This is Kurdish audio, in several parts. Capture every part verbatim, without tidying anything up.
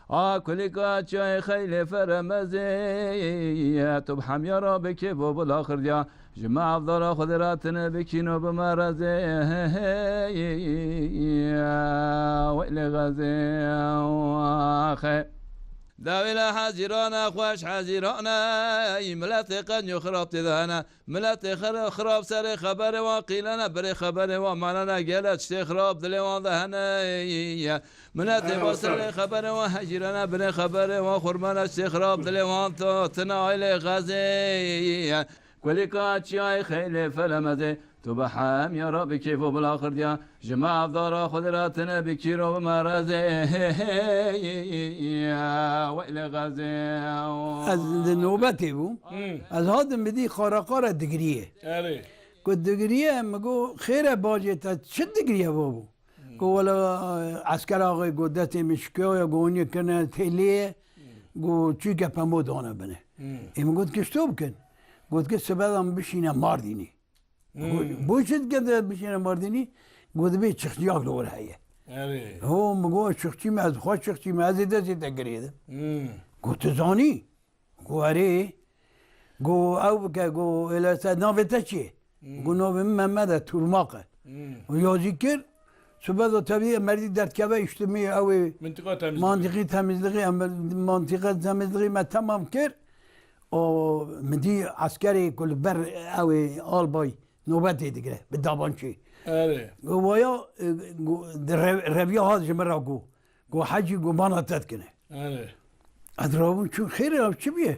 A kulîka çiyayê xeylê feremezê, tu bi hemya re bi kêf û bila xirdiya, ji me evdara Xwedê re tine bikîno bimerezê. Weylê xezê. Dawî le hezîrane xweş hezîrane, miletê qenc û xirab tê de hene. Miletê xir-, xirab serê xeberê wan qîlene, birê xeberê wan manene, gele tiştê xirab dilê wan de hene. Miletê ba serê xeberê wan hejîrene, birê xeberê wan xurmene, tiştê xirab dilê wan to tine aylê xezê. Kulîka çiyayê xeylê felemezê, tu bi hemya re bi kêf û bila xirdiya, ji me evdara Xwedê re tine bikîro bimerezê. Weylê xezê. Ez li nobetê bûm. Hmm. Ez hatim bi dî xara xara digiriyê. Erê. Ku digiriye, min got, "Xêr e bacê te, çi digiriye babo?" Got, "Wele, esker axê, got, destê min şikiyaye, got, hûnê kirine têlê ye, got, çûyke pemo dane bine." Hmm. Ê min got, "Kişto bikin." Got, "Ki sibe de min bişîne Mardînê." Hmm. Got, "Bo çi dike te bişîne Mardînê?" Got, "Dibê çixçiyak li wir heye." Erê. Ho, min got, "Çixçî me, ez xwe çixçî me, ez ê destê te girêdim." Hmm. Got, "Tu zanî?" Got, "Erê." Got, "Ew bike." Got, "Êlese navê te çi ye?" Hmm. Got, "Navê min Mehmet e, Turmaq e." Hmm. Û yazî kir, sibe de tevî merdî derdkeve, îşte min ew ê Mintiqa temizliği. Mantîqî temizliği, em mantîqe temizliği me temam kir. O min dî eskerê ku li ber ew ê albay nobetê digire, bi dabançê. Erê. Got, "Waya, e, got, di re-, reviya hat ji min re got." Got, "Hecî, got, bana te dikine." Erê. Ez rabûm çûm, "Xêr e, çi bûye?"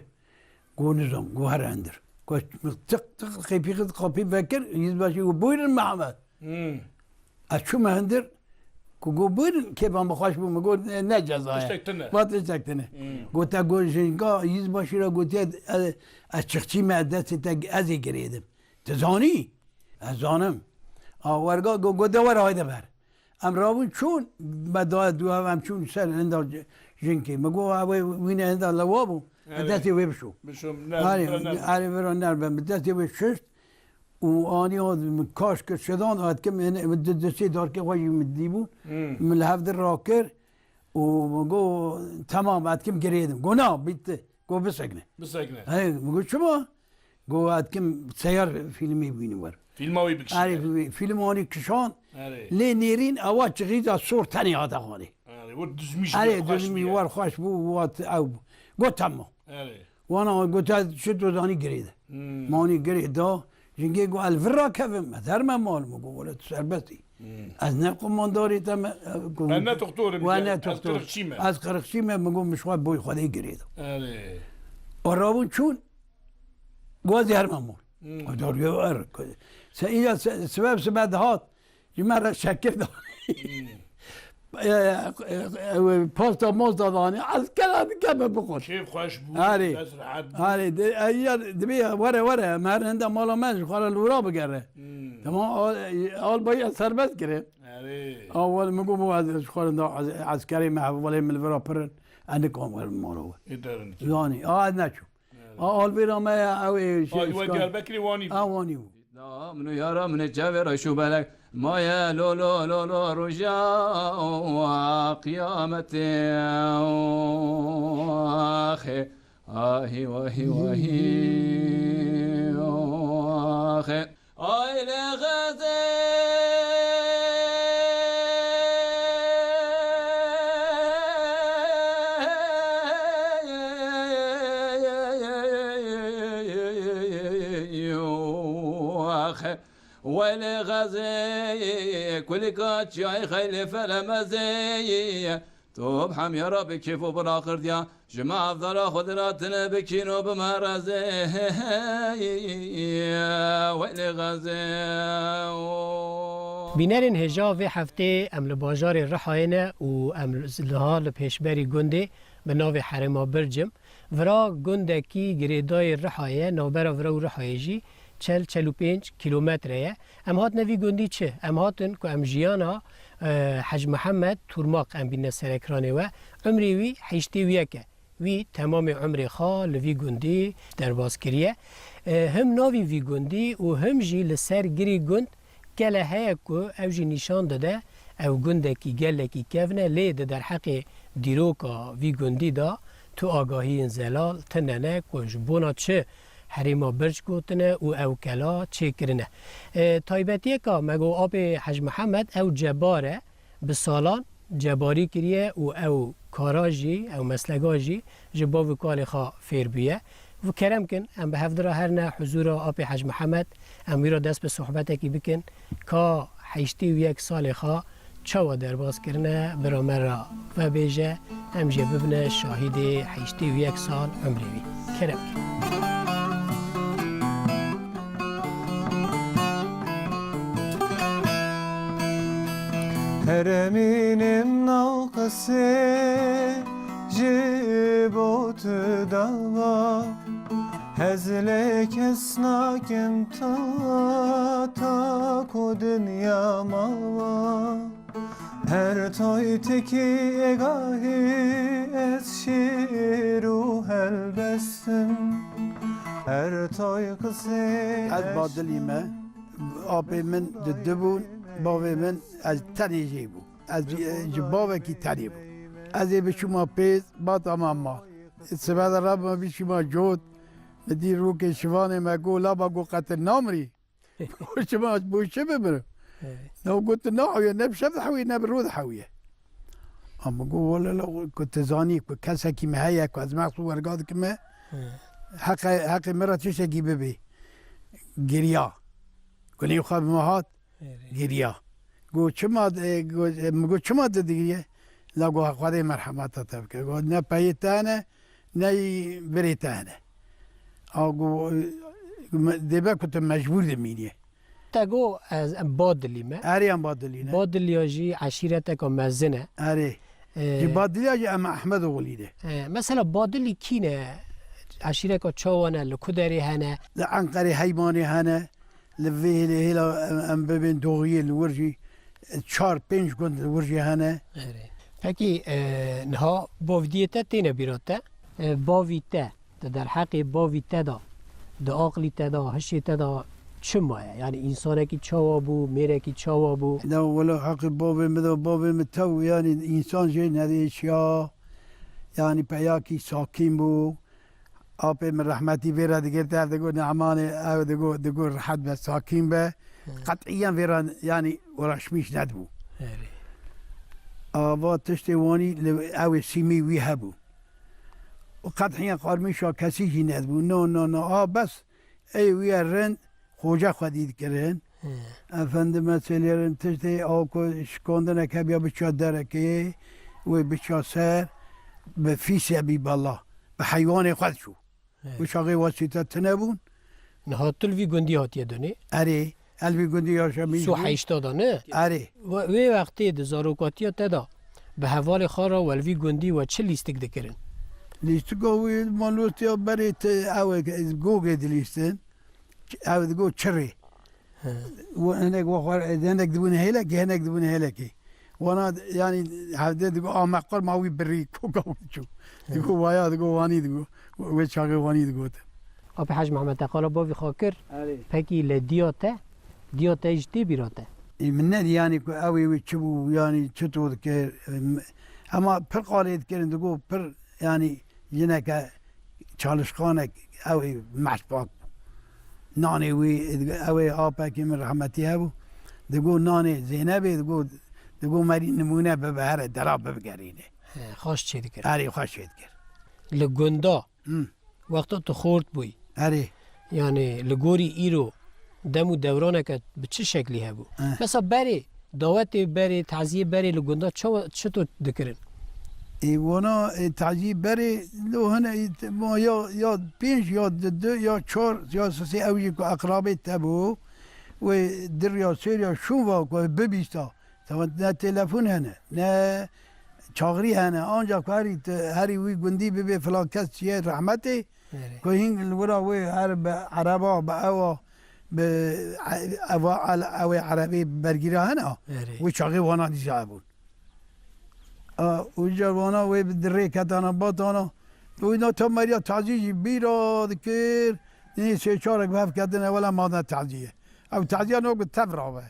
Got, "Nizam." Got, "Here hindir." Got, tiq, tiq, qepî xist, qapî vekir, yîzbaşî got, "Buyurun Mehmet." Hmm. Ez çûme hindir, ku got, "Buyurun, kêfa min xweş bû." Min got, "Ne, ne ceza ye." Tiştek tune. Va tiştek tune. Hmm. Got, "Te got, jinga yîzbaşî re gotiye, ez, ez çixçî me, destê te ez ê girêdim." "Tu zanî?" "Ez zanim." A werga go-, go de were hayde ber. Em rabûn çûn, me daye dû ev em çûn ser hinda ji-, jinkê. Min got, "Ew ê wîne hinda lewa bû, me Evet. destê wê bişo." Bişo, ne, Erê, ne, ne. Erê, vira nerbe, min destê wê şişt û anî hat min kaş kir şedan, hat kim, ene, di, di sê darkê xwe jî min dîbû. Hmm. Min li hev di rakir û min got, "Temam, hat kim girêdim." Got, "Na, bitti." Got, "Bisekine." Bisekine. Hey, min got, "Çima?" Got, "Hat kim seyar filmî bînin wer." Filma wî bikişîne. Erê, fî-, fîlm anî kişan. Erê. Lê nêrîn ewa çixîza sor tenê hate xanê. Erê, wer dizmî ji Erê, wer xweş dizmî bûye. Wer xweş bû, wat ew bû. Got, "Temam." Erê. Wana got, "Çi tu zanî girê de." Hmm. Manî girê da. Jingê got, "El vir rakevim, ez herme mal." Min got, "Wele tu serbest î." Hmm. Ez ne qumandarê te me, e, ku-, Em ne doktor im, we ez, ne ez doktor. Qirixçî me. Ez qirixçî me, min got, "Min ji xwe boy Xwedê girê da." Erê. O rabûn çûn, got, "Ez ê herme mal." Hmm. O doriye er. Se îya se-, sibeb sibe dihat, ji me re şekir da. Hmm. E, e, e, pasta masta danî, ez kela dike me bixwin. Kêf xweş bû, Erê. Dest rehet bû. Erê, de, e, ya, dibê, were, were, em her hinde mala me ji xwe re li wira bigere. Hmm. Tamam, al, albayî ez serbest kirin. Erê. A, wele min got, "Bo ez ji xwe re da ez-, eskerê me hevalê min li vira pirin. Ez nikom werim mala we." Ê derin. Zanî, a, ez neçûm. Erê. A, alvêra me ya, ew ê şey, Ay, we Diyarbekirê Wanî bû. A, Wanî bû. Na, min û yara min ê çavê reş û belek. Maye lo, lo, lo, lo, roja qiyametê. Axê. Ahî, wahî, wahî, axê. Ay lê xezê. Axê. Welê xezê, kulika çiyayê xeylê felemezê. Tu bi hemya re bi kêf û bila xirdiya, ji me evdara Xwedê re tine bikîn û bimerezê. Welê xezê. Bînerên hêja vê heftê em li bajarê Rihayê ne û em niha li pêşberî gundê bi navê Herêma Bircim. Vira gundekî girêdayê Rihayê ye, navbera vira û Rihayê jî çel, çel û pênc kîlometre ye. Em hatine vî gundî çi? Em hatin ku em jiyana, e, Hec Mihemed Turmaq em bîne ser ekranê we. Umrê wî heştê û yek e. Wî temamê umrê xwe li vî gundî derbas kiriye. E, him navî vî gundî û him jî li ser girî gund Gele heye ku ew jî nîşan dide ew gundekî gelekî kevn e, lê di derheqê dîroka vî gundî de tu agahiyên zelal tune ne ku ji bona çi herêma birc gotine û ew kela çêkirine. E, taybetiyeka me got apê Hec Mihemed ew cebar e, bi salan cebarî kiriye û ew kara jî, ew mesleka jî ji bav û kalê xwe fêr bûye. Û kerem kin, em bi hevdira herne huzûra apê Hec Mihemed, em wî re dest bi sohbetekî bikin, ka heştê û yek salê xwe çawa derbas kirine, bira me re vebêje, em jê bibine şahidê heştê û yek sal umrê wî. Kerem kin. Heremînim nav qisê ji bo tu dawa. Ez lê kes nakim ta, ta ku dinya mawa. Her toy tikî êgahî ez şîr û helbestim. Her toy qisê Ez ez badilî me. Apê min didi bûn, bavê min ez tenê jê bû. Ez ji, ji bavekî tenê bû. Ez ê biçûma pêz, bata me ma. Sibe de rabime biçûma cot. Mi dî rûkê şivanê me got, laba got, qetil namrî. Got, şima bo çi bimirim? Evet. Ne got, tu nahewîye, ne bi şev dihewîye, ne bi rû dihewîye. Ama got, wele la, ku tu zanî ku kesekî me heye, ku ez mexsû werga dikime, Evet. heqe, heqê min re tiştekî bibê. Giriya. Gunê xwe bi me hat, Evet. giriya. Got, çima, e, got, e, min got, çima tu digiriye? La got, Xwedê merhemeta te bike. Got, ne peyê te hene, ne yî birê te hene. A got, e, me-, dê be ku tu mecbûr dimînî. Te got, ez, em Badilî me. Erê, em Badilî ne. Badiliya jî eşîreteka mezin e. Erê. E, Ji Badiliya jî em Ehmedoxulî ne. E, mesela Badilî kî ne? Eşîreka çawa ne? Li ku derê hene? Li Enqerê heymanê hene. Li vê hêlê hêla em, em bibên doxiyê li wir jî çar pênc gund li wir jî hene. Erê. Pekî, e, niha bavdiyê te têne bîra te? E, bavî te, di derheqê bavî te de, di aqlî te de, hişê te de çi maye? Yanî însanekî çawa bû, mêrekî çawa bû? Ne, wela heqê bavê min de, bavê min tew, yanî însan jê nedêşiya. Yanî peyakî sakîn bû. Apê min rehmetî vê re digirt, ev digot, Ne'manê, ew digot, digot, rehet be, sakîn be. Hı. Qet'iyen vê re, yanî, uğraşmış nedibû. Erê. Ava tiştê wanî li ew ê sîmî wî hebû. Û qet'iyen qarmîşa kesî jî nedibû. No, no, no. A bes, ey wî ye rind, xoce xwedî dikirin. He. Efendime söyleyeyim, tiştê a ku şikandineke biya biçiya derekê, wê biçiya ser, bi fî sebîbellah, bi heywanê xwe diçû. He. Û çaxê wesîte tune bûn. Niha tu li vî gundî hatiye dunê? Erê, ez li vî gundî yaşamîş Sî û heşt de ne? Erê. We-, wê wextê di zarokatiya te de bi hevalê xwe re we li vî gundî we çi lîstik dikirin? Lîstika wî malotiya berê te ew e, gogê dilîstin. Ew digo çirê. He. Û hinek we xwe, hinek dibûn hêlekê, hinek dibûn hêlekê. Wana, yanî, hevdê digo, "A me qor ma wî birî, koka wî çû." He. Digo, "Waya," digo, "Wanî," digo. Wê çaxê Wanî digot. Apê Hec Mehmed, te qala bavî xwe kir. Erê. Pekî li diya te, diya te jî tê bîra te? Ê, min nedî, yanî, ku ew ê wî çi bû, yanî, çi to dikir. Em, hema pir qalê dikirin, digo, pir, yanî, jineke çalışkanek, ew ê mehspak bû. Nanê wî, ew ê apekî min rehmetî hebû. Digo nanê Zeynebê, digo, digo merî nimûne bibe here, dera bibigerîne. He, xweş çê dikir. Erê, xweş çê dikir. Li gunda, Hmm. wexta tu xort bûyî. Erê. Yanî li gorî îro dem û dewraneke bi çi şeklî hebû? Eh. Mesela berê, dawetê berê, taziyê berê li gunda çawa, çito dikirin? Ê, wana, ê, taziyê berê, lo hene, ê, te-, ma ya, ya pênc, ya di, du, ya çar, ya sisê ew jî ku eqrabê te bû, wê dir ya sêr ya şûn va ku bibîsta. Taban ne telefon hene, ne çaxirî hene, ancak herî te, herî wî gundî bibê filan kes çiye rehmetê, Erê. Ku hîn li wira wê her bi ereba, bi ewa, bi e-, eva el-, ewê erebê bergîra hene, Erê. wê çaxê wana dîsa hebûn. A, û ca wana wê bi dirê ketana batana. Wîna ta meriya tazî jî bîra dikir. Nê sê çarek bi hev ketine, wela madine tazî ye. Ew tazîya no ku tev rabe.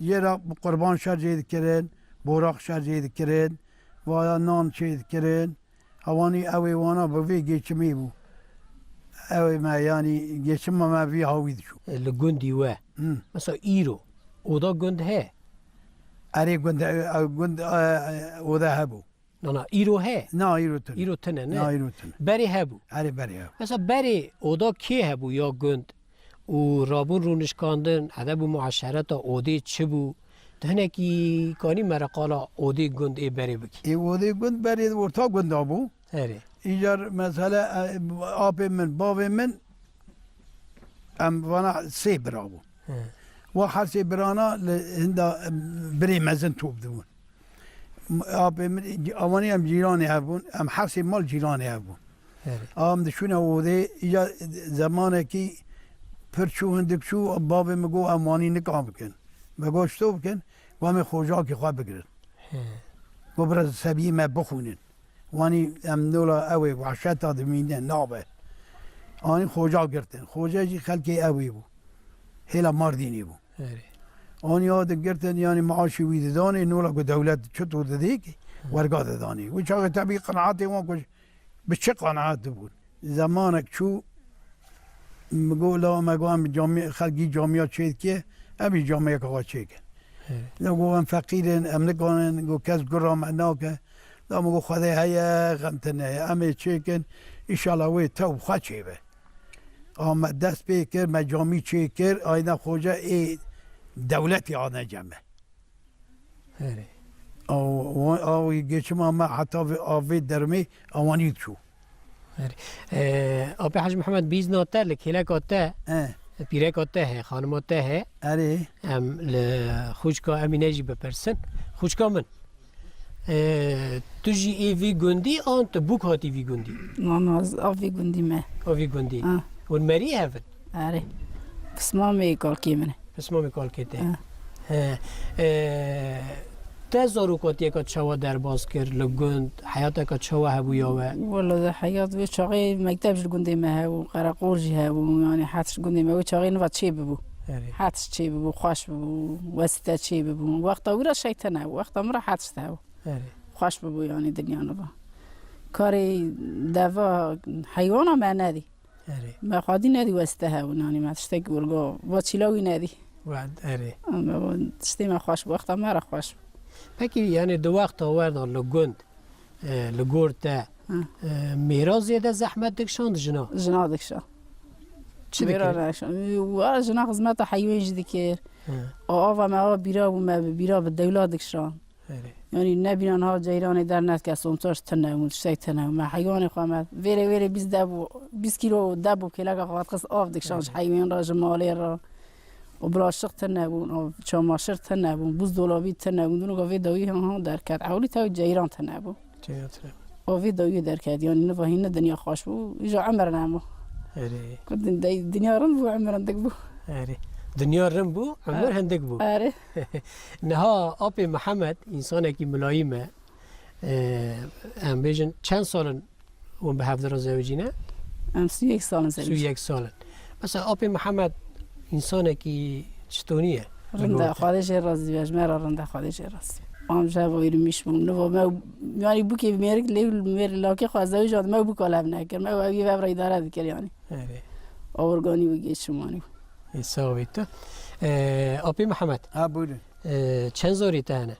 Jê re qurban şer jê dikirin, boraq şer jê dikirin, vaya nan çê dikirin. Hewanî ew ê wana bi vê geçimê bû. Ew ê me, yanî geçima me vî hawî diçû. Li gundî we. Hmm. Mesela îro, oda gund he? Erê gund, e, e, gund, e, e, oda hebû. Na, na, îro he? Na, îro tune. Îro tune, ne? Na, îro tune. Berê hebû. Erê berê hebû. Mesela berê oda kê hebû ya gund? Û rabûn rûnişkandin, edeb û muaşereta odê çi bû? Tu hinekî kanî me re qala odê gund ê berê bikî? Ê odê gund berê orta gunda bû. Erê. Îcar mesele, e, apê min, bavê min, em vana sê bira bû. He. Wa her sê birana li hinda, em, birê mezin top dibûn. Apê min, awanî em cîranê hev bûn, em her sê mal cîranê hev bûn. Erê. Em diçûne odê, îca zemanekî pir çû, hindik çû, bavê min got, "Em wanî nika bikin." Me got, "Çito bikin?" Got, "Em ê xojakî xwe bigirin." He. Got, "Biraz sebiyê me bixwînin." Wanî em nola ew ê wehşeta dimîne nabe. Anî xoca girtin. Xoca jî xelkê ew ê bû. Hêla Mardînê bû. Erê. Anî a digirtin, yanî maaşê wî didanê, nola ku dewlet çito didê ki, Hı. werga didanê. Wî çaxê tebî qenaetê wan ku bi çi qenaet dibûn. Zemanek çû, min got, "La me got em camî-, xelkî camiya çêdike, em jî camiyeke xwe çêkin." Erê. La got, "Em feqîr in, em nikarin," got, "kes gura me nake." La min got, "Xwedê heye, xem tune ye. Em ê çêkin, înşallah wê tew xwe çêbe." A me dest pê kir, me camî çêkir, ayna xoce ê dewletê ane cem me. Erê. Aw, aw, aw, geçima me heta vê, a vê dermê awanî diçû. Erê. E, Apê Hecî Mihemed, bîzna te li kêleka te, He. pîreka te he, xanima te he. Erê. Em li xûçka Emîne jî bipirsin. Xûçka min, e, tu jî ê vî gundî an tu bûk hatî vî gundî? Na, na, ez a vî gundî me. A vî gundî. Ha. Hûn merî hev in? Erê. Pismamê kalkê min e. Pismamê kalkê te. Ha. He. E, te zarokatiyeka çawa derbas kir li gund? Heyateka çawa hebûya we? Wele de heyat wê çaxê mekteb ji gundê me hebû, qereqol jî hebû, yanî hetiş gundê me wê çaxê niva çê bibû. Erê. Hetiş çê bibû, xweş bibû, wesîte çê bibû. Wexta wî re şey tune hebû, wexta min re hetiş tune hebû. Erê. Xweş bibû yanî dinya niva. Karê deva heywana me nedî. Erê. Me xwedî nedî wesîte hebûn, yanî me tiştekî wirgo, va çîla wî nedî. Wa, erê. Ama va tiştê me xweş bû, wexta me re xweş bû. Pekî, yanî di wexta we de li gund, e, li gor te, Hı. e, mêra zêde zehmet dikişand jina? Jina dikişand. Çi Mêra dikir? Dikişand. Wa jina xizmeta heywan jî dikir. Hı. Ava me ava bîra bû, me bi bîra bi dewla dikişand. Erê. Yanî nebîna niha ceyranê dernedike, somsaş tune bûn, tiştek tune bûn. Me heywanê xwe me, vêrê vêrê bîst de bû, bîst kîlo de bû, kêleka xwe dixist av dikişand ji Erê. Heywan re, ji malê re. Û bilaşik tune bûn, û çamaşir tune bûn, buzdolabî tune bûn. Dûno vê dawî ha ha derket. Ewlî tev ceyran tune bû. Ceyran tune bû. Û vê dawî derket. Yanî niva hîn ne dinya xweş bû, îja emir nemo. Erê. Ku din-, dey-, dinya rind bû, emir hindik bû. Erê. Dinya rind bû, emir Erê. Hindik bû. Erê. Niha Apê Mihemed, însanekî milayîm e. Ee, em bêjin, çend sal in hûn bi hevdira zewicî ne? Em sî û yek sal in zewicî. Sî û yek sal in. Mesela Apê Mihemed însanekî çitonî ye? Rind e, Xwedê jê razî be, ji me re rind e, Xwedê jê razî be. Em ji hev ayrılmış bûn. Niva me, yanî bûkê mêrik lê mêr lakê xwe zewicand, me bûka lev nekir. Me ew yê vev re îdare dikir yanî. Erê. Awirganî û geçimanî. Ê, sağ ol tu. Ee, Apê Mihemed. Ha, buyurun. Ee, çend zarê te hene?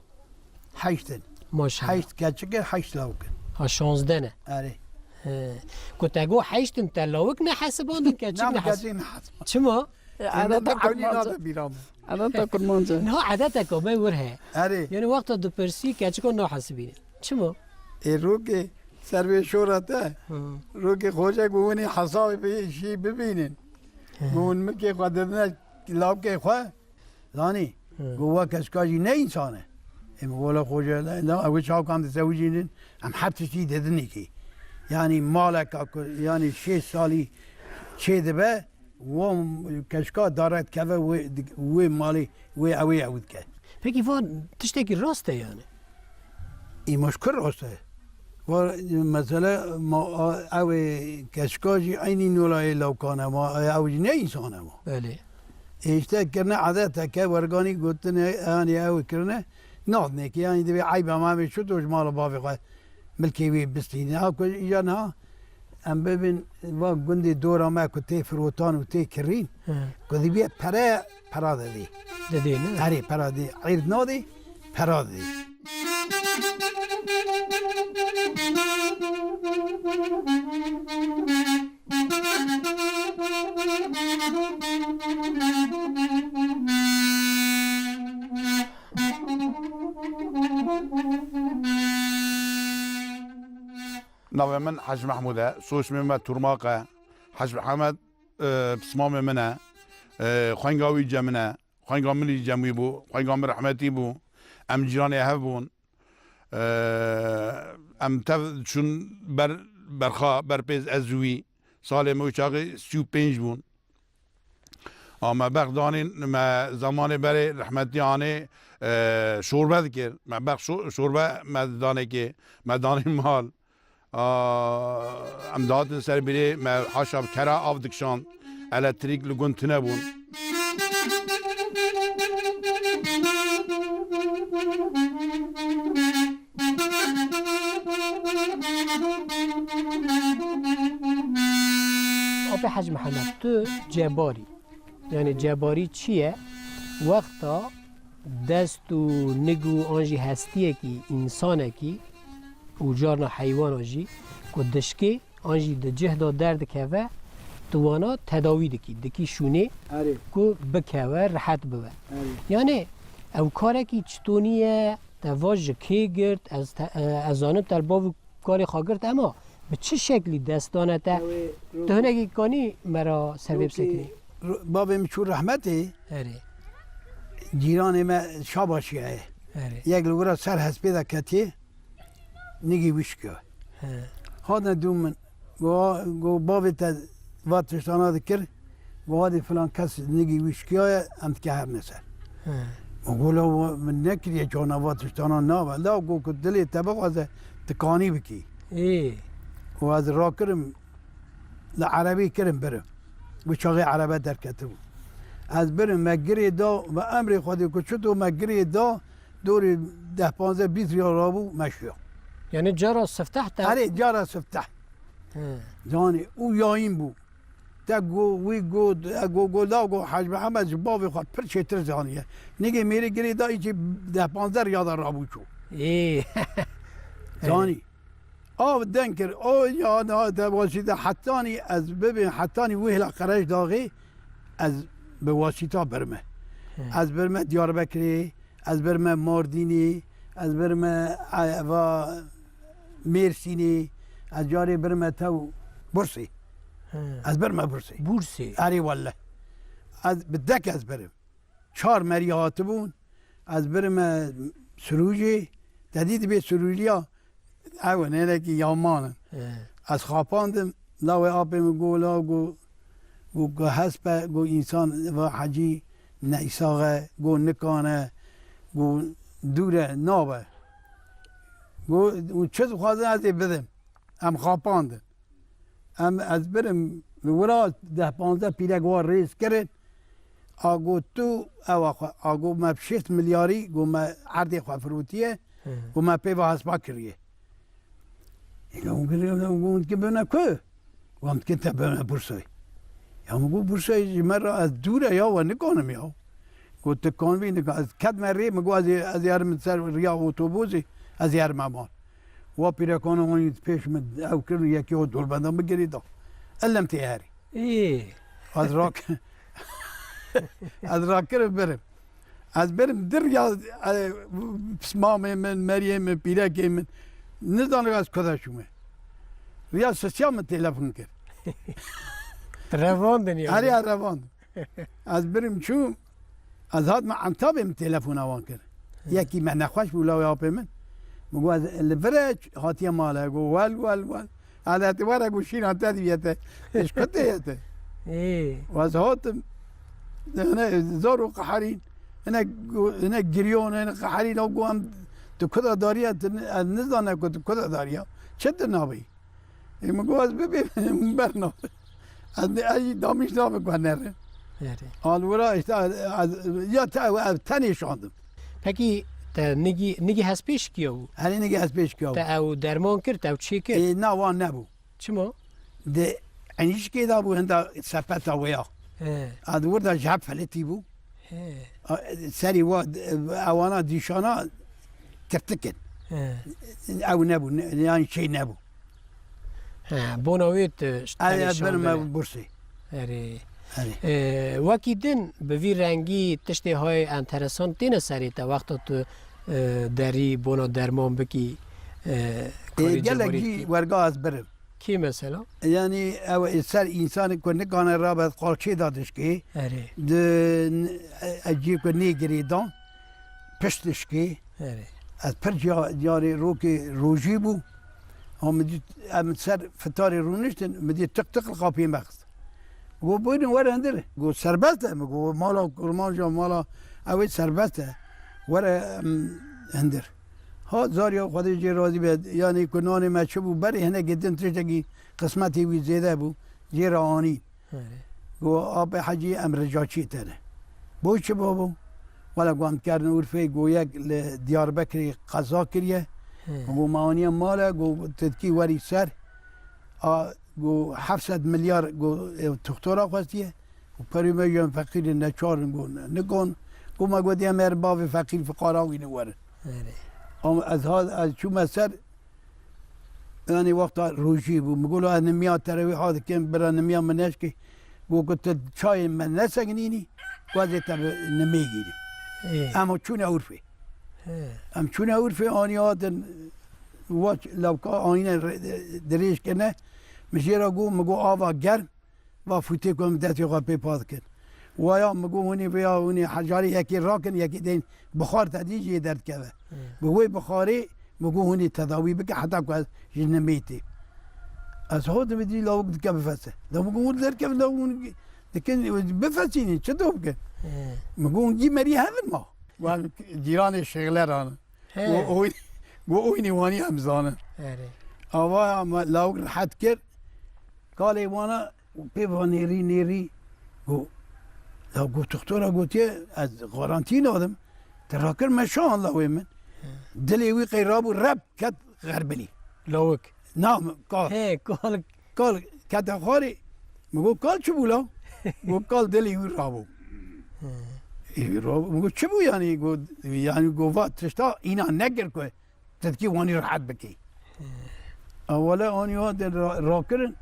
Heşt in. Maşallah. Heşt keçik in, heşt lawik in. Ha, şazdeh ne? Erê. He. Ku te got heşt in, te lawik nehesibandin, keçik Na, nehesib-, keçik nehesibandin. Çima? E, Ê, adeta ne, ne, Kurmanca. Nade bîra min. Adeta Kurmanca. Niha adeteka me wir heye. Erê. Yani wexta dipirsî, keçika nahesibîne. Çima? Ê, rokê ser vê şora te. Hı. Rokê xoce ku winî hesabê bi-, jî bibînin. Hı. Ku win mikê xwe didine lawikê xwe. Zanî, Hı. Ku we keçika jî ne însan e. Ê, min got, "Wele xoce, ne, ne, ew çawa em dizewicînin, em her tiştî didinî kî." Yanî maleka ku, yanî şêst salî çê dibe, wo keçika dare dikeve wê, wê malê, wê ewê ew dike. Pekî van tiştekî rast e yani? Îmaj kir rast e. Wa, mesele, ma, a, ew ê keçika jî eynî nolayê lawkan e, ma, ew jî ne însan e ma. Belê. Hêşte kirine adeteke, werganî gotine, yanî ew kirine, nadinê ki, yanî divê eyba me bê, çito ji mala bavê xwe milkê wî bistîne. Ha ku îja niha em bibin va gundê dora me ku tê firotan û tê kirîn, He. ku dibiye pere, pera didî. Didî, ne? Erê, pera didî. Erd nadî, pera didî. Navê min Hec Mehmûd e, soyismê me Turmaq e. Hec Mihemed, e, pismamê min e. E, xwenga wî cem min e. Xwenga min jî cem wî bû. Xwenga min rehmetî bû. Em cîranê hev bûn. Eee, em tev çûn ber, berxa, ber pêz ez û wî. Salê me wî çaxê sî û pênc bûn. A me bex danîn, me zemanê berê rehmetî anê, eee, şorbe dikir. Me bex şo-, şorbe me danê kê, me danîn mal. A, em dihatin ser bîrê, me haşa bi kera av dikişand, elektrîk li gund tune bûn. Apê Hec Mihemed, tu cebar î. Yanî cebarî çi ye? Wexta dest û nig û an jî hestiyekî, însanekî û carna heywana jî ku dişkê an jî di cih de derdikeve, tu wana tedawî dikî, dikî şûnê Erê. ku bikeve, rehet bibe. Erê. Yanî ew karekî çitonî ye, te va ji kê girt, ez te, ez zanim te li bav û kalê xwe girt, ema bi çi şeklî dest dane te? Ew ê Tu rokê, hinekî kanî me ra ser vê rokê, bisekinî? ro-, bavê min çû rehmetê, Erê. cîranê me Şabaşiya ye. Erê. Yek li wira ser hespê de ketiye, nigî wî şikiya. He. Hatine dû min, go, go bavê te va tiştana dikir, go hadê filan kes nigî wî şikiyaye, em dike herne ser. He. Min go la wa-, min nekiriye cana va tiştana nabe. La go ku dilê te bixwaze, tu kanî bikî. Ê. Û ez rakirim, li erebî kirim birim. Wî çaxê erebe derketibû. Ez birim, me girê da, me emrê Xwedê ku çito me girê da, dorê deh, panzdeh, bîst riya rabû, me şiya. Yanî cara sifteh te? Erê, cara sifteh. He. Zanî, û yayîn bû. Te go, wî go, e, go, go, la go, Hec Mihemed ji bavê xwe pir çêtir zaniye. Nigê mêrê girê da, îçê deh panzdeh riya de rabû çû. Ê. Zanî. Av deng kir. O ya na te wasîte hetanî ez bibim, hetanî wihla Qereş daxê ez bi wasîta birme. He. Ez birme Diyarbekirê, ez birme Mardînê, ez birme, e, va Mêrsînê, ez carê birme tew Bursê. He. Ez birme Bursê. Bursê? Erê welle. Ez bi dek ez birim. Çar merî hatibûn, ez birime Sirûcê, te dî dibê Sirûciya, ew in, hinekî yaman in. He. Ez xapandim, lawê apê min got, la got, got, got hesp e, got însan va hecî neîsax e, got nikan e, got dûr e, nabe. Got, û çi dixwazin ez ê bidim. Em xapandin. Em, ez birim, li wira deh panzdeh pîrek wa rêz kirin. A got, tu, ewa xwe, a got, me bi şêst milyarî, got, me erdê xwe firotiye, Hı. got, me pê ve hespa kiriye. Ê, got, got, got, bine ku? Got, em dikin te bine Bursayê. Ya min got, Bursayê ji me re ez dûr e ya, we nikanim ya. Got, tu kanibî nika. Ez ketime rê, min got, ez ê, ez ê herim ser riya otobusê, ez ê herime mal. Wa pîrekana wan pêş min ew kirin, yekê o dolbenda min girê da. Ellem tê herî. Ê. Ez rak-, ez rakirim birim. Ez birim di riya, e, pismamê min, meriyê min, pîrekê min. Nizanim ez kuda çûme. Riya sisiya min telefon kir. Revandin ya. Herî revand. Ez birim çûm, ez hatime Entabê, min telefona wan kir. Hı. Yekî me nexweş bû, lawê apê min. Min got, ez li vir e, hatiye mala, got, wel, wel, wel. Hele tu were, got, şîna te dibiyete. Ji ku tê ye te? Ê. Û ez hatim, hine zor û qeherîn, hine gu-, hine giriyon, hine qeherîn, got, em tu kuda dariye, tu ni-, ez nizane ku tu kuda dariya. Çi tu nabî? Ê, min got, ez bibêm, min bernabe. Ez ne, ez jî damîş nabe ku nere. Erê. Alwira işte, ez, ya te ew, ev tenê şandim. Pekî te nigî, nigî hespê şikiya bû? Herê nigî hespê şikiya bû. Te ew derman kir, te ew çê kir? Ê, na wan nebû. Çima? Di enîşkê de bû, hinda sepeta wê ya. He. Ad wir de ji hev felitî bû. He. A, serî wa, ewana dîşana tirtik in. He. Ew nebû, ne, yan şey nebû. He, bona wê tu ji Ev tenê ez şan birim bine. Ev Bursê. Erê. Erê. E, wekî din bi vî rengî tiştê hay enteresan têne serê te wexta tu, e, derî bona derman bikî, e, Ê, karê gelek cevwarî jî bikî. Werga ez birim. Kî mesela? Yanî ew ê ser însanê ku nikane rabe qarçê da dişkê. Erê. Di n-, e, eciyê ku nê girêdan, pişt dişkê. Erê. Ez pir ca-, carê rokê rojî bû. Ha min dît em ser fitarê rûniştin, min dît tiq tiq li qapiyê me xist. Got, "Buyurun, were hindir." Got, "Serbest e." Min got, "Mala kurmanca, mala ew ê serbest e. Were, em, hindir." Ha, Zarya Xwedê jê razî be, yanî ku nanê me çi bû, berê hinekê din tiştekî qismetê wî zêde bû, jê re anî. Erê. Got, "Apê Hecî, em rica çî te ne." Bo çi babo? Wele got, "Em kerin Urfê." Got, "Yek li Diyarbekirê qeza kiriye." He. Got, "Me aniye male." Got, "Titkî werî ser." A, got, "Heft sed milyar," got, "e, tuxtora xwestiye." Got, "Perê me jî em feqîr in, neçar in." Got, "Ne, nigon." Got, "Me got, em her bavê feqîr fiqara wî ne werin." Erê. Ama ez ha, ez çûme ser, Yanî wexta rojî bû. Min got, "Ez nimiya terewîha dikim, bira nimiya min neşkê." Got, "Ku tu çayê me nesekinînî, ku ez ê te bi nimê gînim." Ê. Em çûne Urfê. He. Em çûne Urfê, anî hatin, wa lewka anîne re-, dirêj kirine. Min jê re got, min got, "Ava germ." Va fûtê ku em destê xwe pê pa dikin. Waya min got, "Hûnê vêya, hûnê hejarê yekê rakin, yekê deyn bixar te dî jê derdikeve." Hmm. Bi wê bixarê min got, "Hûnê tedawî bike heta ku ez ji nimê tê." Ez hatim dî lawik dike bifese. Da min got, "Hûn derkevin, da hûn dikin bifesînin, çi do bikin?" Hmm. Min got, "Hûn gî merî hevin ma." Wan cîranê Şêxler an. He. Got, "Oy-, got, oynê wanî em zanin." Erê. Ava me lawik rehet kir. Kalê wana Û pê va nêrî, nêrî, got, ya got, "Doktora gotiye, ez garantî nadim. Te rakir meşa an lawê min." He. Dilê wî qey rabû, rep ket xerbilî. Lawik. Na, kal. He, kal. Kal kete xwarê. Min got, "Kal çi bû law?" Got, "Kal dilê wî rabû." He. Ê, rabû. Min got, "Çi bû yanî?" Got, yanî got, "Va tişta îna nekir ku Titkî wanî rehet bikî. Ewele anî hatin ra-, rakirin.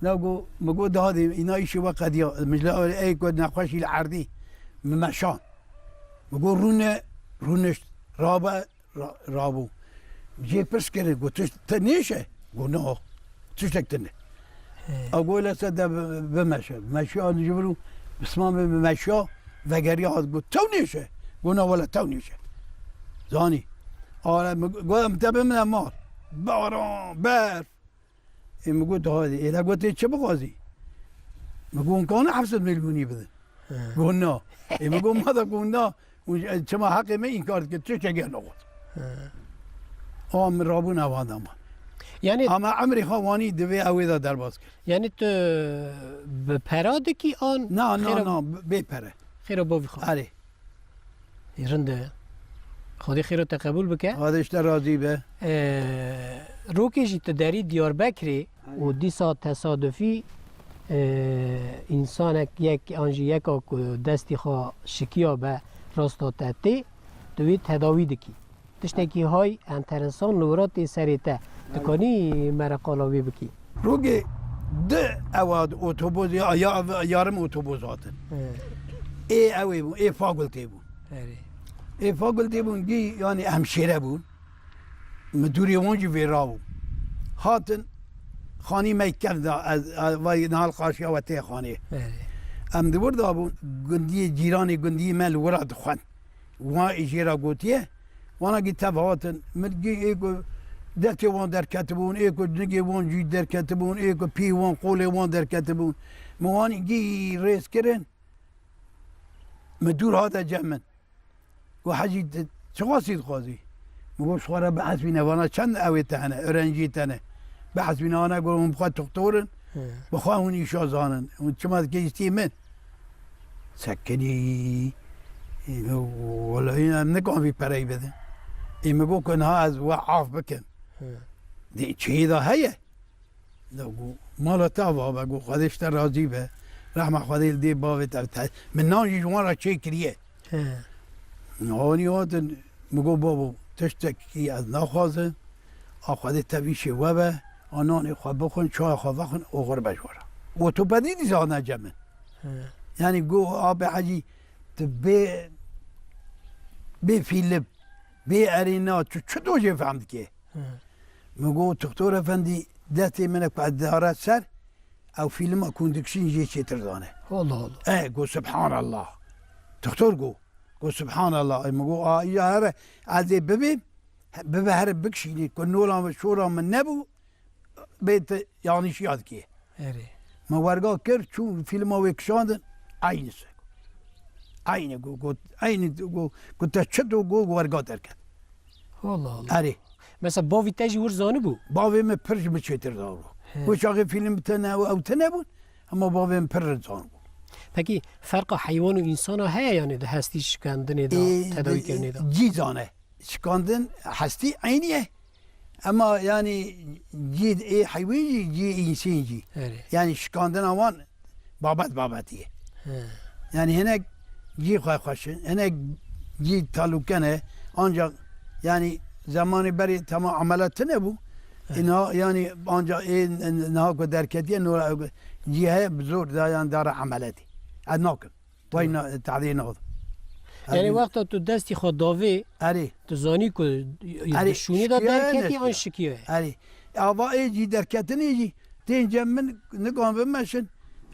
Ne got, min got, "Daha dê, îna îşê we qediya." Min ji le ey ku nexweşî li erdî, min meşan. Min got, "Rûne, rûnişt, rabe, ra-, rabû." Jê pirs kirin, got, "Tu, tu nêşe?" Got, "No, tiştek tune." He. A got, "Lese de bi-, bimeşe." Meşiya ji vir û pismamê min meşiya, vegeriya hat got, "Tew nêşe?" Got, "Na wele tew nêşe." Zanî. Ara min got, "Em te bimine mal." Baran, berf. Ê min got, "Hadi, ê de gotê çi bixwazî?" Min got, "Kane heft sed milyonî bidin." He. Got, "Na." Ê min got, "Ma da got na." Û çima heqê me înkar dike, tiştekê nexwest. He. Ama min rabûn evan de man. Yani Ama emrê xwe wanî divê ew ê de derbas kir. Yani tu bi pera dikî an Na, na, xêra na, bê pere. Xêra bavî xwe. Erê. Ê, rind e. Xwedê xêra te qebûl bike. Xwedê ji te razî be. Ee, rokê jî tu derî Diyarbekirê û dîsa tesadufî, ee, însanek yek an jî yeka ku destî xwe şikiya be rasta te tê, tu wî tedawî dikî. Tiştekî hay enteresan li wir a tê serê te. Dikanî me re qala wê bikî? Rokê di ewa otobus ya, ya, yarım otobus hatin. He. Ê ew ê bûn, ê fakultê bûn. Erê. Ê fakultê bûn, gî, yanî hemşêre bûn. Midûrê wan jî vêra bû. Hatin xanî me kevda, ez, ez, vay nahal qarşiya we tê xanê. Erê. Em di wir da bûn, gundiyê, cîranê gundiyê me li wir a dixwend. Wan ê jê re gotiye, wana gî tev hatin. Min gî ê ku destê wan derketibûn, ê ku nigê wan cû derketibûn, ê ku pî wan, qolê wan derketibûn. Min wan gî rêz kirin. Min dûr hate cem min. Got, "Hecî, tu çiqasî dixwazî?" Min got, "Ji xwe re bihesbîne, vana çend ew ê te hene, öğrenciyê te ne. Bihesbîne, ana got, hûn bi xwe doktor in, He. bi xwe hûn îşa zanin. Hûn çima dike îstî min?" Sekinî, ê, wela em nikan vî pereyî bidin. Ê, min got ku niha ez we af bikim. Hı. Dê çiyê de heye. Da got, mala te ava be, got, Xwedê ji te razî be. Rehma Xwedê li dê bavê te, te, min nan jî ji wan re çêkiriye. He. Hanî hatin, min got, babo, tiştekî ez naxwazim. A Xwedê tevîşê we be, a nanê xwe bixwin, çaya xwe vexwin, oxir be ji we re. Ortopedî dîsa ne cem min. He. Yanî got, Abi Hecî, tu bê, bê fîlim, bê erêna, tu çi dojê fehm dikê? He. Min got, Doktor Efendî, destê min e ku ez dare ser, ew fîlma ku hûn dikişîn jê çêtir zane. Allah Allah. E, got, Subhanallah. Doktor got, got, Subhanallah. E, min got, a, îja here, ez ê bibêm, bibe here bikişînî, ku nola min, şora min nebû, bê te yanlîşiya dikê. Erê. Me werga kir, çû fîlma wê kişandin, eynî se. Eynî got, got, eynî got, got te çi do got werga derket. Allah Allah. Erê. Mesela bavî te jî wir zanibû? Bavê min pir ji min çêtir zanibû. He. Wê çaxê fîlm tine ew, ew tine bûn, ama bavê min pir zanibû. Pekî ferqa heywan û însana heye, yanî di hestî şikandinê de, Ê, tedawî di-, kirinê de? Cî zane. Şikandin hestî eynî ye. Ema yanî cî ê heywîn jî, cî însîn jî. Erê. Yanî şikandina wan babet babetî ye. He. Yanî hinek cî xwe xweş in, hinek cî talûke ne. Ancak yanî zemanê berê tema emelet tine bû. He. Ê niha yanî ancak ê n-, n-, niha ku derketiye nora cî heye bi zor da yan dara emeletê. Ez nakim. Way Tamam. na-, tadê nadim. Yanî Erê. wexta tu destî xwe davê, Erê. tu zanî ku Erê, bi şûnê de şikiya ye, derketî an neşikiya? şikiya ye? Erê. Ava ê cî derketinê jî tên cem min nikan bimeşin.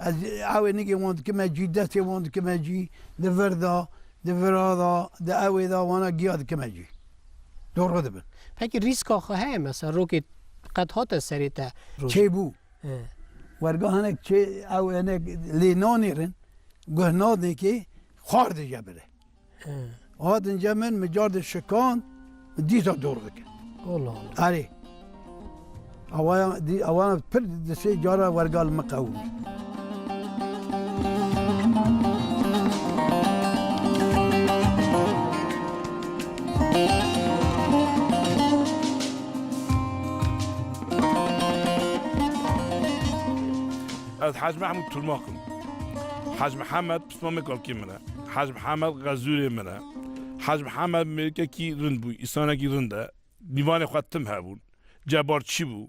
Ez ew ê nigê wan dikime cî, destê wan dikime cî, di vir de, di vira de, di ewê de wana giya dikime cî. Dorxu dibin. Pekî rîska xwe heye mesela rokê qet hate serê te? Çêbû. He. Werga hinek çê, ew hinek lê nanêrin, guh nadekê, xwar dije bire. He. Hatin cem min, min car de şikan, dîsa dor dike. Allah Allah. Erê. Awaya, dî-, awana pir di sê cara werga li min qewimî. Ez Hec Mehmûd Turmak im. Hec Mihemed pismamê kalkê min e. Hec Mihemed xezûrê min e. Hec Mihemed mêrikekî rind bû, însanekî rind e. Dîvanê xwe tim hebûn. Cebarçî bû.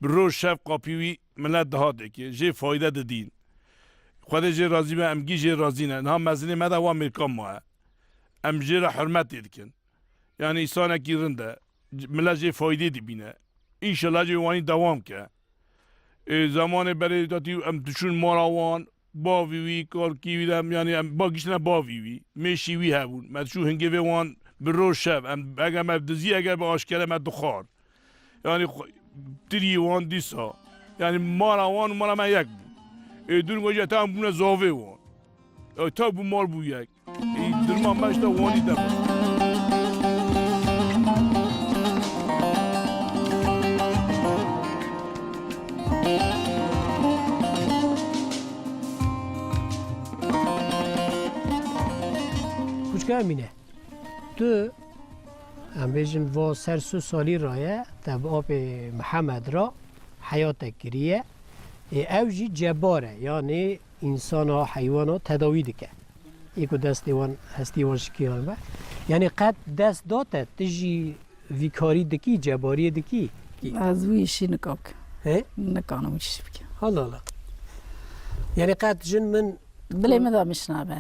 Bi roj şev qapî wî milet dihat êkê. Jê fayde didîn. Xwedê jê razî be, em gî jê razî ne. Niha mezinê me de wa mêrkan maye. Em jê re hurmetê dikin. Yanî însanekî rind e. Mila jê faydê dibîne. Înşallah jê wanî dewam ke. Ê, zemanê berê datî em diçûn mala wan, bavî wî, kalkî wî de em, yanî em ba giştine bavî wî. Mêşî wî hebûn. Me diçû hingê vê wan bi roj şev. Em, eger me dizî, eger bi aşkere me dixwar. Yanî xwe-, tirî wan dîsa. Yanî mala wan û mala me yek bû. Ê, dûn wecî heta em bûne zavê wan. Ey, taw bû mal bû yek. Ey, dirma me ji te wanî de bû. Kûçka Emîne, tu, em bêjin, va ser su salî raye, te bi apê Mihemed ra heyatek kiriye. Ê, ew jî cebar e, yanî însana, heywana tedawî dike. Ê ku destê wan, hestî wan şikî be. Yanî qet dest da te, tu jî vî karî dikî, cebariyê dikî? Ez wî îşî nika bikim. He? Nikanim wî îşî bikim. Allah Allah. Yanî qet jin min Dilê min de mişnabe.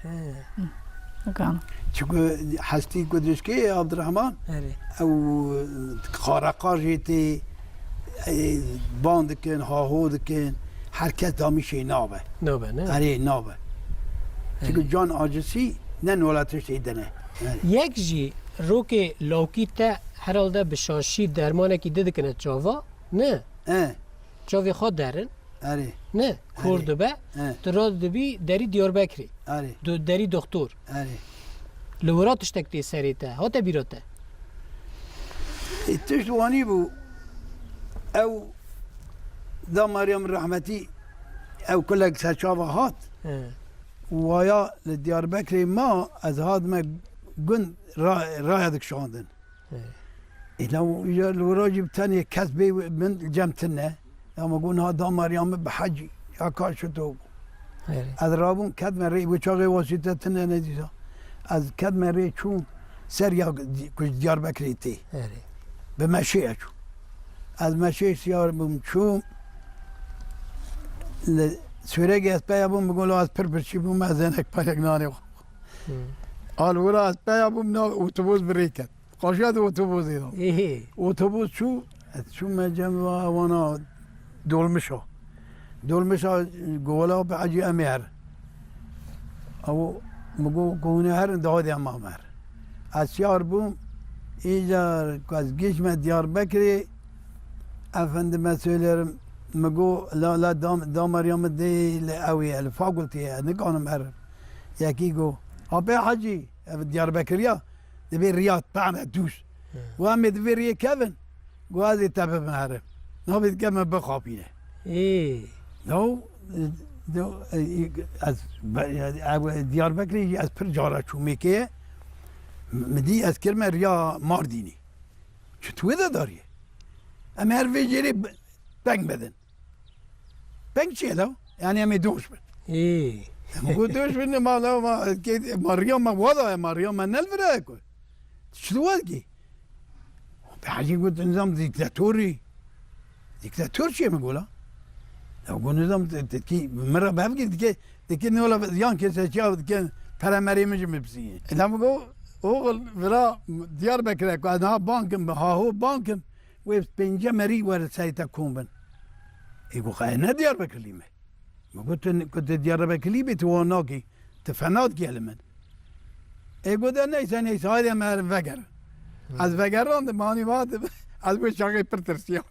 He. Nikanim. Çiku hestî ku dişkê Abdurrahman, Erê. ew xareqa jê tê, e, ban dikin, haho dikin, her kes damîşê nabe. Nabe, ne? Erê, nabe. Çünkü Erê. can acısı ne nola tiştê dine. Erê. Yek jî rokê lawkî te herhalde bi şaşî dermanekî didikine çava, ne? E. Çavê xwe derin. Erê. Ne, kor Erê. dibe. He. Tu radibî derî Diyarbekirê. Erê. Du-, derî doktor. Erê. Li wira tiştek tê serê te. Hate bîra te? E, tişt wanî bû. Ew da Meryem rehmetî ew kulek ser çava hat. He. Waya li Diyarbekirê ma, ez hatime gund ra-, raya dikişandin. Hey. Îla û îja li wira jî bi tenê kes bê min cem tune. Ya me got, "Niha damariya min bi hecî, ya ka şito." Herê. Ez rabûm, ketme rê, wê çaxê wasîte tune ne dîsa. Ez ketme rê çûm ser ya ku ji Diyarbekirê tê. Herê. Bi meşê ye çûm. Ez meşê siyar bûm, çûm. Li Sûregê ez peya bûm, bi gola ez pir birçî bûm, ez zenek payek nanê xwe. Hı. Al wira ez peya bûm, na otobus bi rê ket. Qaşiya di otobusê de. Êhê. Otobus çû, ez çûme cem va-, wana dolmişa. Dolmişa gola bi Hecî em ê her. Ew mi got ku hûn ê herin, dawê de em am her. Ez siyar bûm, îcar ku ez gihişme Diyarbekirê, efendime söylerim, mi got, la, la dam-, damariya min dê li ew ê, li fakultê ye, nikanim herim. Yekî got, "Apê Hecî, ev Diyarbekiriya, divê riya tane dûz." He. Û em ê di vê riyê kevin, got, "Ez ê te bibim herim." Navê dike me bixapîne. Ê. Daw, daw, e, ez, be-, ev Diyarbekirê jî ez pir cara çûmê kê, mi dî ez kirme riya Mardînî. Çi tu wê de darî? Em her vê jêrê be-, peng bedin. Peng çi ye law? Yani em ê doş bin. Ê. Em got doş bin, ma law ma, ke-, ma riya me wada ye, ma riya me ne li vira ye ku. Çi tu wekî? Be Hecî got, nizam dîktatorî. Dîktator çi ye min gola? Ya got nizam te-, te-, kî min re bevgir dike, dike ne ola yan ke seçiya dike pere merê min ji min pisî. La min got, oğul vira Diyarbekir'e ku ez niha bankim, bi haho bankim. Wê pênce merî were serê te kom bin. Ê got, "Xwe ne Diyarbekirlî me." Min got, "Tu, ku tu Diyarbekirlî bî, tu wan nakî, tu fena dikî li min." Ê got, "De neyse, neyse, haydi em herin vegerin." Hmm. Ez vegerandim, hanî vadim, ez wê çaxê pir tirsiyam.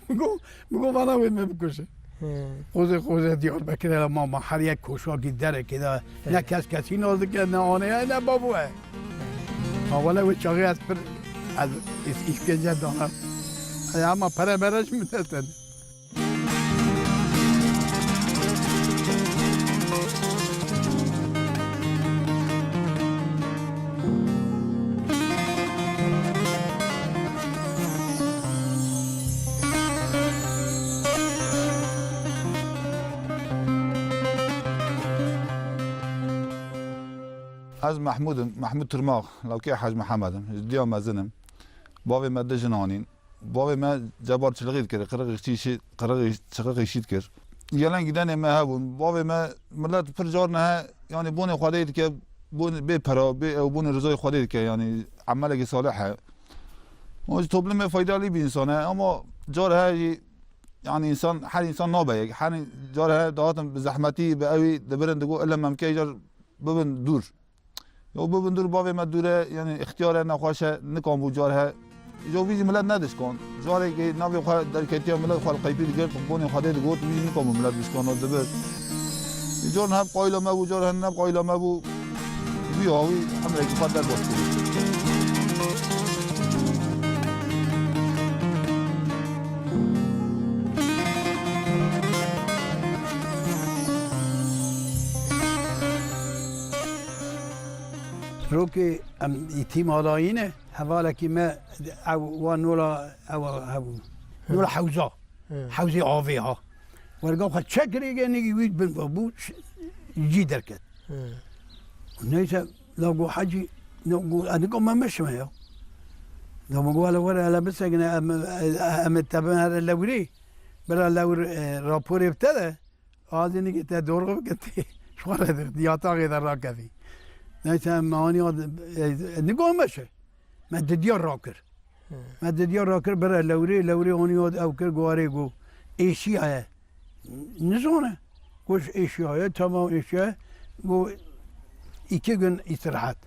Min got, min got, "Vana wê me bikuşe." Hmm. Xwezê, xwezê Diyarbekirê re ma, ma her yek koşakî derekê de, ne kes kesî nas dike, ne aneye, ne bavû ye. Ma wele wê çaxê ez pir, ez, ez îşkence dana. E, ama pere mere ji min netin. Ez Mehmûd im, Mehmûd Tirmax, lawkê Hec Mihemed im, ji diya mezin im. Bavê me du jin anîn. Bavê me cebar çilixî dikir, qirixî çî-, qirixî çiqixî şî dikir. Gelên gîdenê me hebûn. Bavê me, milet pir car nihe, yanî bonê Xwedê dike, bon-, bê pera, bê ew bonê rizayê Xwedê dike, yanî emelekî salih e. O ji toplumê fayda lî bî însan e, ama car he jî, yanî însan, her însan nabe yek. Her car he dihatin bi zehmetî, bi ewî dibirin, digot, "Ile memke car bibin dûr." Ya bibin dûr, bavê me dûr e, yanî îxtiyar e, nexweş e, nikan bû car he. Îja wî jî milet nedişkan. Carekê navê xwe derketiya milet xwe li qeypî digirt, bonê Xwedê digot, wî jî nikan bû milet bişkana dibir. Îcar ne bi qayîla me bû, car he ne bi qayîla me bû. Wî hawî emrekî xwe derbas kiriye. Rokê em îtîm alayî ne, hevalekî me ew wa nola ew hebû. Nola hewza. Hı. Hewzê avê ha. Werga xwe çekirê genî wî bin ve bû ş-, cî derket. Hı. Neyse, la go hecî, no go, ez nika me meşime ya. La me go hele were hele bisekine, em, em ê te bin here lewirê. Bira lewir, e, raporê bi te de. Azî nigê te dorxu bike tê. Ji xwe re yataxê de rakevî. Neyse, em anî ad-, e, nigor meşe. Me didiya rakir. Hı. Me didiya rakir, bire lewrê, lewrê anî ad ew kir, guharê got, "Êşiya ye." Nizane. Got, "Êşiya ye, tamam êşiya ye." Got, "İki gün istirahat."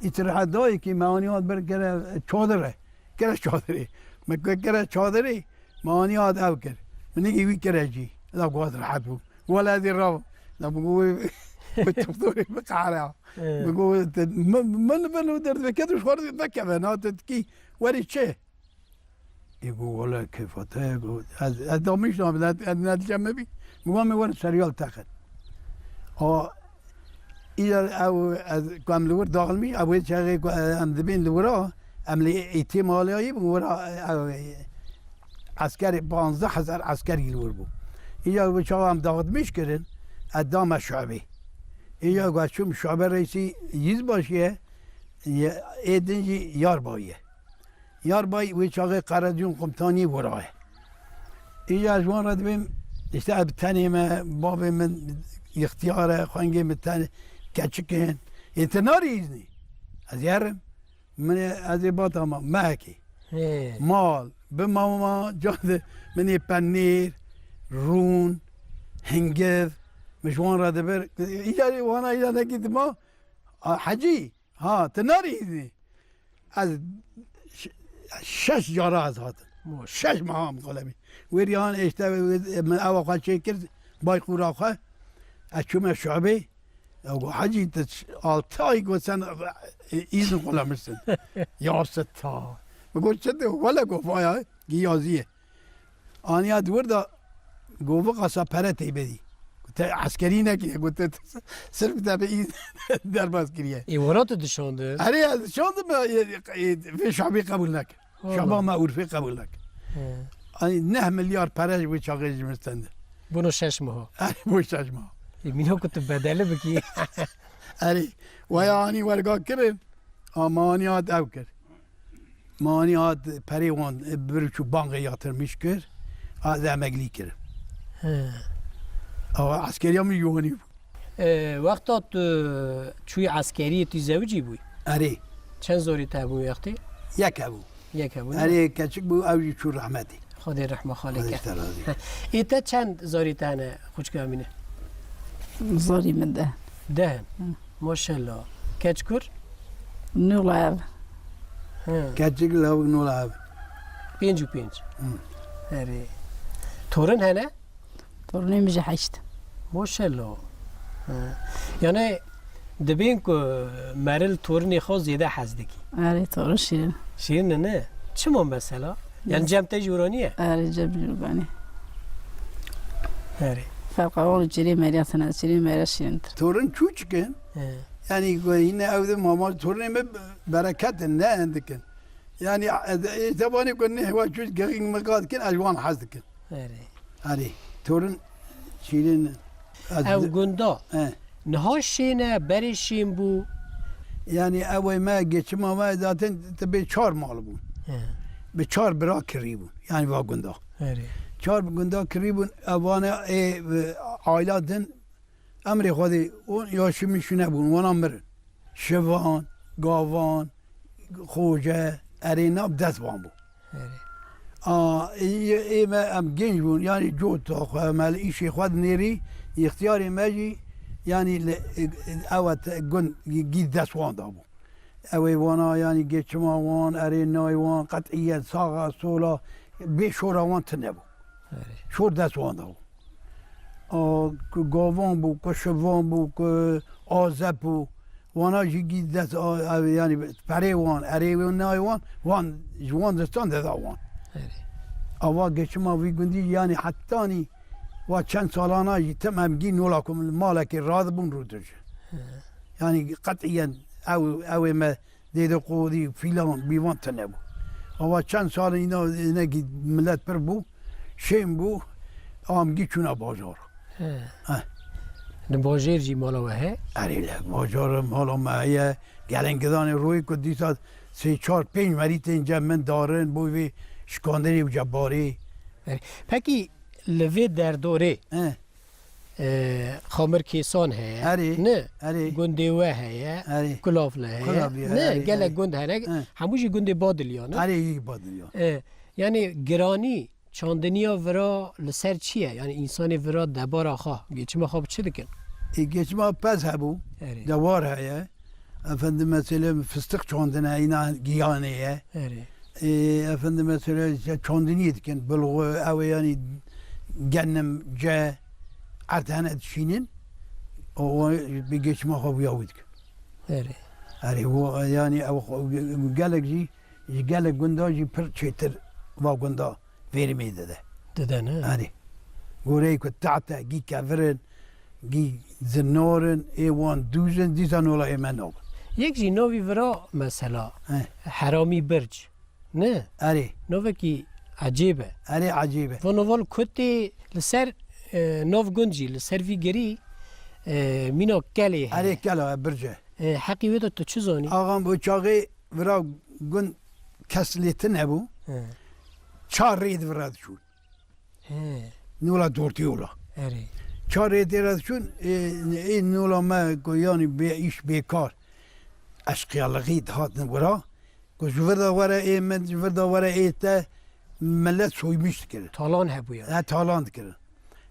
Îstirahat dayê kî me anî ad bir kere çadir e. Kere çadirê. Me kere çadirê. Me anî ad ew kir. Min nigî wî kire jî. La got rehet bû. Wele ez ê rav. La min got wê, wê doktorê biqehre. Ee. Min got, "Te, min, min li ber û derdveket û ji xwe re vekeve. Na te dikî werî çi?" Ê got, "Wele kêfa te ye." Got, "Ez, ez damiş nabim, ez, ez ne dicem me bî." Min got, "Em ê werin seriyal texin." A, îcar ew, ez, ku em li wir daxilmîş, ew ê çaxê ku, e, em dibên li wira, em li îtîmaliyayî bin wira, e, ew, e, eskerê panzdeh hezar eskerî li wir bû. Îcar wê çaxa em daxilmîş kirin, ez dame şuebê. Îcar ku ez çûm şuebe reîsî yüzbaşiye, ye, ê din jî yarbayî ye. Yarbay wê çaxê Qerecûn Qumtanî wira ye. Îcar ji wan re dibêm, işte, ev tenê me, bavê min ixtiyar e, xwengê min tenê, keçik in. Ê, ti narî îznî. Ez ê herim. Min ê, ez ê bata ma, mehekê. Hê. Mal, bi mama, can de, min ê penêr, rûn, hingiv, min ji wan re dibir. Îcar ê wana îcar nekî dima, a, hecî. Ha, ti narî îzî. Ez ş-, şeş cara ez hatim. Maşallah. Şeş meha em xwe lemî. Wêrî han êşte min ewa xwe çêkir, Bayqûra xwe. Ez çûme şuebê. Ew got, "Hecî, tu ş-, altı ay got sen, e, îzin xwe lemiştin." Ya sita. Min got, "Çi de, wele got vaya, giyazî ye." Aniya di wir de got, "Viqasa pere tê bedî." Got, "Te eskerî nekiriye." Got, "Te, te sirf te bi î derbas kiriye." Ê, wara tu dişandin? Erê, ez dişandim, e, e, vê şabî qebûl nekir. Wala. Şaba me Urfê qebûl nekir. He. Anî neh milyar pere ji wê çaxê ji min stendin. Bûno şeş meha. Erê, bo şeş meha. Ê, mîna ku tu bedeli bikî. Erê, waya anî werga kirin. A, me anî hat ew kir. Me anî hat perê wan, e, bir çû bankê yatırmış kir. A, ez emeklî kirim. He. Awa eskeriya min ji wanî bû. E, wexta tu çûyî eskeriyê, tu zewicî bûyî? Erê. Çend zarî te hebûn wextê? Yek hebû. Yek hebûn, ne? Erê, keçik bû, ew jî çû rehmetê. Xwedê rehma xalê ke. Xwedê te razî. Ê, te çend zarî te hene, xwişka Emîne? Zarî min deh. Deh in? Hı. Maşallah. Keçkur? Nû ev. Hı. Keçik lawik nû ev. Pênc û pênc. Hı. Erê. Torun hene? Torunê min jî heşt. Maşallah. Hı. Yani dibên ku meriv li torinê xwe zêde hez dikî. Erê, torin şîrin. Şîrin e, ne? Çima mesela? Yani cem te jî wira niye? Erê, cem jî wira niye. Erê. Ferqa wan û çirê meriya tune, çirê meriya şîrintir. Torin çûçik in. He. Yani ku yine ew de mama torinê me bereket in, ne endik in. Yani, e, e, tebanê ku neh wa çûç gexîn me gat kin, ez ji wan hez dikim. Erê. Erê. Torin şîrin. Ez Ew di- gunda. He. Niha şên e, berê şên bû. Yani, ew ê me, geçima me zaten tibê çar mal bûn. He. Bi çar bira kirî bûn. Yani, va gunda. Erê. Çar gunda kirî bûn, ev wane ê, e, aila din emrê Xwedê, o yaşî min şûne bûn, wana mirin. Şivan, gavan, xoce, erê na bi dest wan bû. Erê. A, ê, ê me em genç bûn, yanî cota xwe, me li îşê xwe dinêrî, îxtiyarê me jî, yanî li, e, e, ew e te gund gî dest wan dabû. Ew ê wana, yanî geçima wan, erê nayê wan, qetîyen saxa, sola, bê şora wan tune bû. Erê. Şor dest wan dabû. A, ku gavan bû, ku şivan bû, ku azeb bû, wana jî gî dest, a, ev, yanî perê wan, erê wan, nayê wan, wan, ji wan distan deda wan. Erê. Ava geçima vî gundî, yanî hetanî wa çend salana jî tim em gî nola ku min malekê radibûn rû dijî. He. Yanî qetîyen ew, ew ê me Dêde qodî filan bîvan tune bû. Ava çend sal îna, îne ki millet pir bû, şên bû, amgî çûna bajar. He. Heh. Di bajêr jî mala we heye? Erê le, bajar mala me heye. Gelên gidanê royê ku dîsa sê, çar, pênc merî tên cem min darin, bo vê şikandinê û cebarê. Erê. Pekî li vê derdorê, He. E, Xamir Kêsan heye. Erê, Ne? erê. Gundê we heye. Erê. Kulavli heye. Kulavli heye, Ne? erê, Gelek erê. gund hene. He. Hemû jî gundê Badiliyan e. Erê, yî Badiliyan. E, yani giranî çandiniya vira li ser çi ye? Yani însanê vira debara xwe, geçima xwe bi çi dikin? E, geçima pez hebû. Erê. Dewar heye. Efendime söyleyeyim, fıstık çandine, îna giyanê ye. Erê. Ê, efendime söyleyeyim, işte, çandiniyê dikin, bilxwe, ew ê, yanî, genim, ce, erd hene dişînin, o, o, bi geçima xwe wîya wî dikin. Erê. Erê, o, yanî, ew, gelek jî, ji gelek gunda jî pir çêtir va gunda verimê dide. Dide, ne? Erê. Goreyê ku tahte, gî kevirin, Gî zinar in, ê wan dûz in, dîsa nola ê me nabin. Yek jî navî vira mesela, He. Heramî Birc. Ne? Erê. Navekî ecêb e. Erê, ecêb e. Van oval kutê li ser, e, nav gund jî, li ser vî girî, e, mîna kelê heye. Erê, kela, e, birc e. E, heqî wê de tu çi zanî? Axam, o çaxê vira gund kes lê tune bû. He. Çar rê di vira diçûn. He. Nola dortî ola. Erê. Çar rê tê re diçûn, ê, ê nola me ku yanî bê îş bêkar. Eşqiyalixî dihatin wira. Ku ji vir de were ê min, ji vir de were ê te, milet soymiş dikirin. Talan hebûye. He, talan dikirin.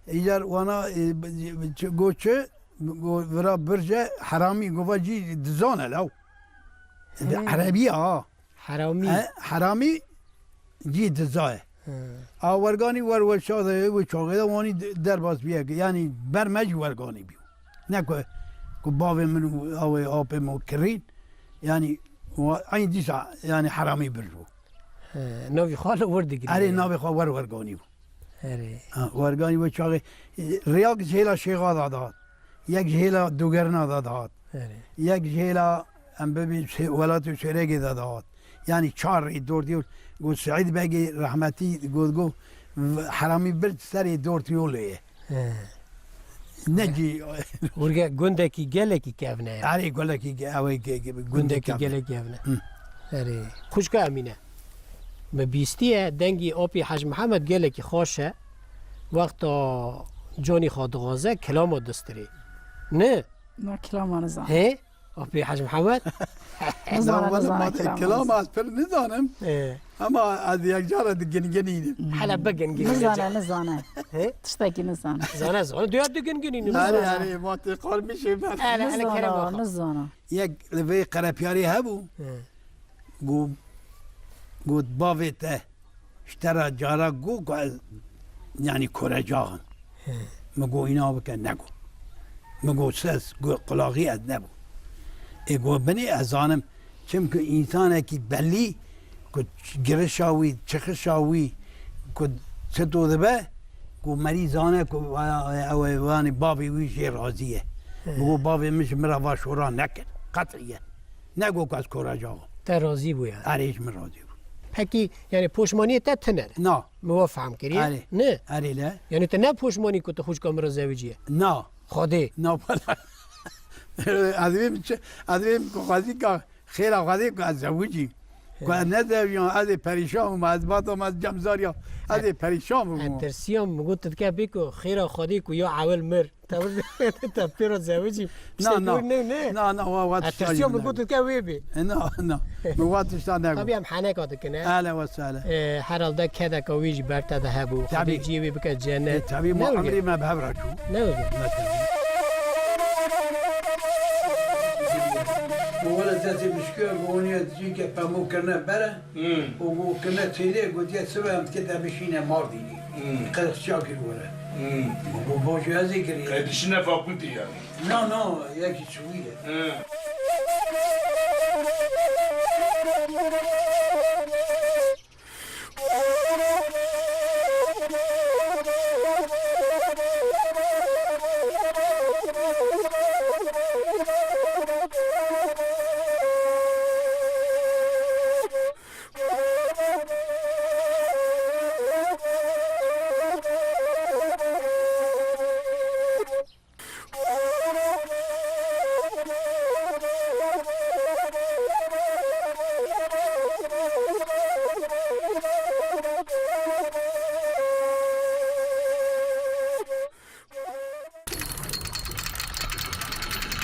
Îcar wana, e, çi, go çi, go vira birce heramî, gova cî dizan e law. He. Erebî ya ha. Heramî. He, heramî cî diza ye. He. A werganî wer we çax de, wê çaxê de wanî de-, derbas biye. Yanî ber me jî werganî bîyo. Ne ku, ku bavê min û ew ê apê min kirîn, yanî wa-, eyn dîsa, yanî heramî bir bû. He, navî xwe li wir digirî. Erê, navê xwe wer werganî bû. Erê. Ha, werganî wê çaxê, e, rêyak ji hêla Şêxa de dihat. Yek ji hêla Dogerina de dihat. Erê. Yek ji hêla, em bibî, Sê-, welatê Sêregê de dihat. Yanî çar rê dor diyor. Got Seîd Begê rehmetî got, got, v-, heramî bir serê dor yolê ye. He. Ne cî. Urge gundekî gelekî kevne ye. Erê, gulekî ge-, ew ê ge-, ge-, gundê Gundekî kevne. Gelekî kevne. Hı. Erê. Xwişka Emîne. Me bîstiye dengî apî Hec Mihemed gelekî xweş e. Wexta canî xwe dixwaze, kilama distirê. Ne? Na kilama nizam. He? Apî Hec Mihemed? Nizam, Na, wele nizam ma, kilama kilam nizam. Az pir nizanim. He. Ama ez yek cara diginginînim. Hele biginginîne. Nizane, nizane. He? Tiştekî nizane. Zane, zane. Duya diginginîne. Erê, erê, ma tê qalmişê ber. Hele, hele, kerem Nizana, baka. Nizana. Yek li vê qerepiyarê hebû. He. Got, got, bavê te ji te re cara got ku ez, yanî, korecax im. He. Min got, îna bike, nego. Min got, ses, got, qulaxî ez nebû. Ê got, binê ez zanim. Çimkî însanekî belî ku girişa wî, çixişa wî, ku çito dibe, ku merî zane ku ew ê, wanî bavê wî jê razî ye. He. Min got, bavê min ji min re va şora nekin. Qet'iyen. Nego ku ez korecax im. Te razî bû yani? Erê, ji min razî bû. Pekî, yani poşmaniyê te tune ne? Na. Min we fehm kiriye? Erê. Ne? Erê le. Yani te ne poşmanî ku tu xwişka min re zewiciye? Na. Xwedê. Na, wela. Ez vê min çi, ez vê min ku xwezîka xêra Xwedê ku ez zewicîm. Ku ez nezewicîm, ez ê perîşan bûm, ez bata me, ez cem zar ya, ez ê perîşan bûm. Ez tirsiya min got, tu dike bê ku xêra Xwedê ku ya ewil mir. Te wir-, te pê re zewicî. Na, na. Ne, ne. Na, na, wa, wa tişta tirsiya min got ke wê bê. E, na, na. Min wa tişta nego. Tabii em heneka dikine. Ehlen ve sehlen. E, herhalde kedeka wî jî ber te de hebû. Tabii. Xwedê cihê wê bike cennet. E, tabii, ma emrê me bi hev re çû. Ne wê bê. Ne tabii. Bu wele destê bişkiya, bu oniye cî ke pemû kirine bere. Hmm. Û got, kirine têlê, gotiye, sibe em dike te bişîne Mardînê. Hmm. Qirixçiya kir were. Hmm. Got, bajê ez ê kirî. Qey dişine fakultê yani? Na, na, yekî çiwî ye. Hmm.